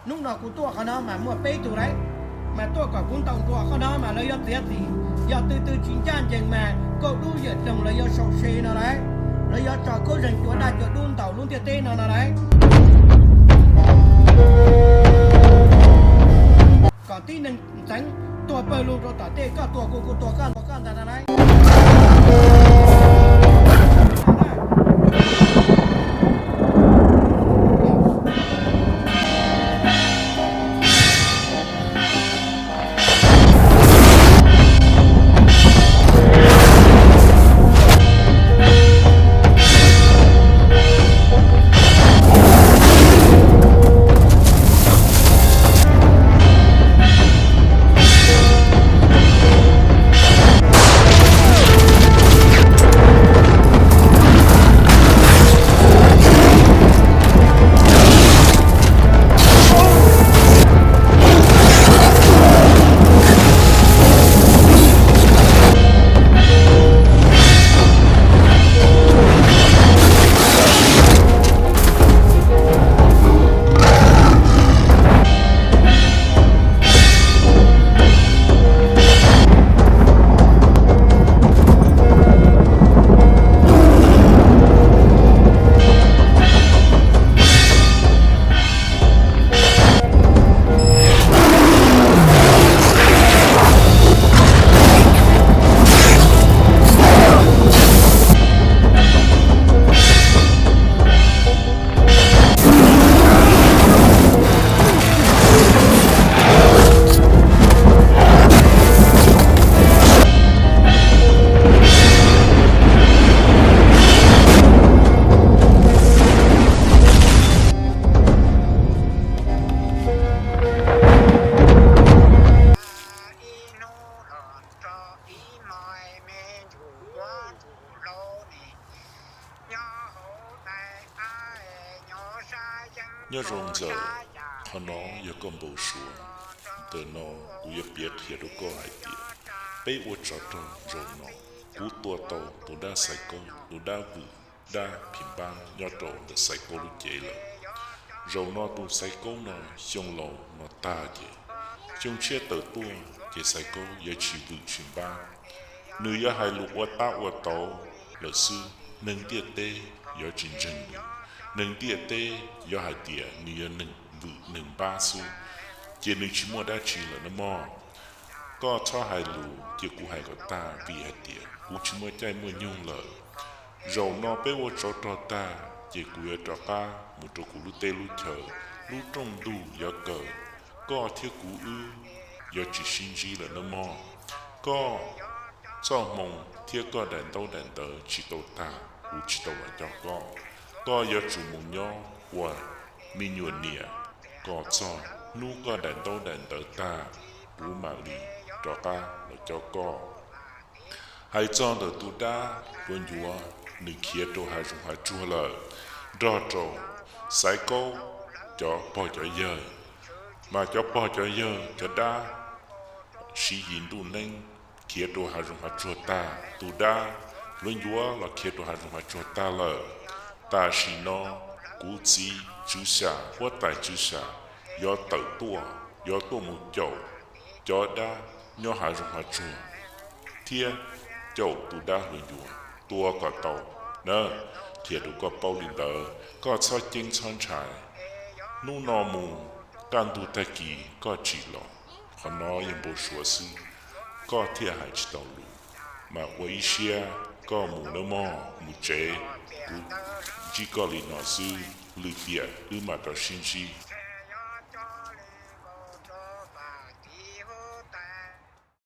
Hnub no kuv tuaj qhov no mas muaj peb tug lauj, mas tuaj kom kuv ntaus nruas qhov no mas lawv yuav txiav txim. Yog twg twg tsis ncaj ncees mas kauj dub yawm doog lawv yuav sau se no lauj, lawv yuav tso khaub zeeg cua daj cua dub ntaus lub ntiaj teb no no lauj. Kom tib neeg ntxeev tuag pawg lug rau tom tej, koj tuag kuv, kuv tuag koj, tuag koj ntag no lauj. Nyob zoo ntxawm, qhov no yog koj npau suav. Ntawm no kuv yuav piav qhia rau koj hais tias peb ua tsov rog zaum no, kuv tua tau tus dab Xaiv Kaub, tus dab vwm dab phim npab nyob rau ntawm Xaiv Kaub lub cev lawm. Zaum no tus Xaiv Kaub no xyoo laus no tag ces xyoo tshiab tawm tuaj ces Xaiv Kaub yuav tsis vwm tsis npab. Nws yuav hais lus ua tab ua tauv lawm xwb, neeg ntiaj teb yuav tsis ntseeg nws. Neeg ntiaj teb yuav hais tias nws yog neeg vwm neeg npab xwb, ces nws tsis muaj dab tsi lawm na mog. Koj txhob hais lus cia kuv hais kom tag vim hais tias kuv tsis muaj caij muaj nyoog lawm. Zaum no peb ua tsov rog tag ces kuv yuav rov qab mus rau kuv lub teb lub chaw, lub rooj ntug yuav kawg, koj thiab kuv wb yuav tsis sib ntsib lawm na mog. Koj txoj hmoo thiab koj daim ntaub daim ntawv tsis tau tag, kuv tsis tau los coj koj. Koj yuav tsum mus nyob ua me nyuam niam kom txog hnub koj daim ntaub daim ntawv tag, kuv mam li rov qab los coj koj. Hais txog ntawm tus dab hluas ncuav, nws khiav rau hav zoov hav tsuag lawm, nrog rau Xaiv Kaub cov pog cov yawg, mas cov pog cov yawg cov dab siv yim ntuj neeb khiav rau hav zoov hav tsuag tag, tus dab hluas ncuav los khiav rau hav zoov hav tsuag tag lawm. Tam sim no kuv txiv tswv xyam, huab tais tswv xyam yuav tawm tuaj, yuav tuaj mus caum cov dab nyob hav zoov hav tsuag thiab caum tus dab hluas ncuav tua kom tau na. Qhia rau koj paub li ntawd, koj txhob ceeb txhob ntshai. Hnub no mus, kaj ntug tag kis koj tsis los, qhov no yog npau suav xwb, koj thiaj hais tsis tau lus. Mas ua ib siab koj mus nawb mog, mus tsev, kuv ntsib koj li no xwb, lwm tiam wb mam rov sib ntsib.